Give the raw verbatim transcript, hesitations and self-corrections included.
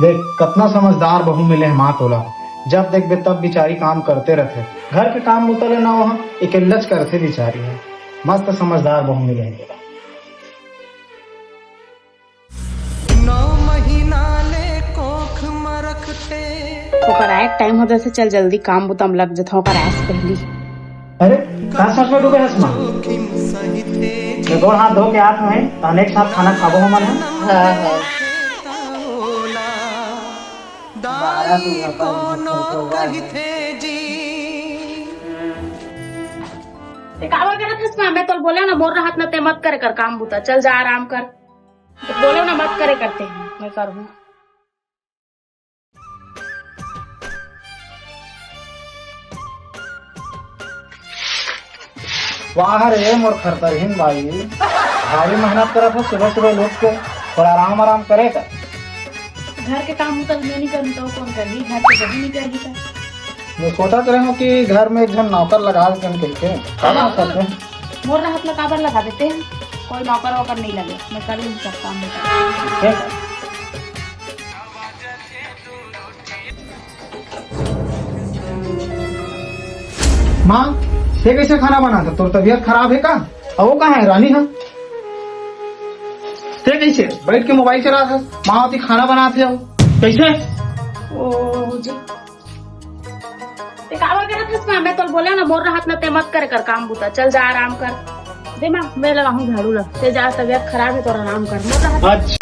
देख, कतना समझदार बहू मिले हे माँ तोला। जब देखबे तब बिचारी काम करते रथे। घर के काम बुता ले ना ओहा, अकेल्लच करथे बिचारी ह। मस्त समझदार बहू मिले हे तोला। नौ महीना ले कोख म रखते। ओकर आए के टाइम हो जैसे, चल जल्दी काम बुता म लग जथों, ओकर आए से पहली। अरे, का सोच में डूबे हस माँ? ये गोड़ हाथ धो के आत हूँ, तहन एक साथ खाना खाबो हमन ह। हाँ, हाँ। दाई कोनो कहिथे जी। ते काबर करत हस माँ? मैं तोल बोले ना, मोर रहत ना ते मत करे कर काम बुता, चल जा आराम कर। ते बोले ना मत करे करते, मैं करूँ। वाह रे मोर खरतरहीन बाई, भारी मेहनत करत हो सुबह सुबह उठ के, थोड़ा आराम आराम करे कर। घर के काम उतल मैं नहीं करूँ तो कौन करही? घर के बहू नहीं करही तो। मैं सोचत रहे हूँ कि घर में एक झन नौकर लगा देते हैं कह के। का बात करते हैं? मोर रहत ला काबर लगा देते हैं? कोई नौकर वोकर नहीं लगे, मैं कर लूँ सब काम बेटा। ठीक है। माँ, ते कैसे खाना बनात हस? तोर तबीयत खराब है का? अउ वो कहाँ है रानी? हाँ, ते कैसे बैठ के मोबाइल चलात हस? माँ होती खाना बनात हे। कैसे? ओ जी, ते काबर करत हस माँ? मैं तोल बोले ना, मोर रहत ना ते मत करे कर काम बुता, चल जा आराम कर। दे माँ, मैं लगाहूँ झाड़ू ला, ते जा, तबीयत खराब है, तोर आराम कर, मोर रहत। अच्छा।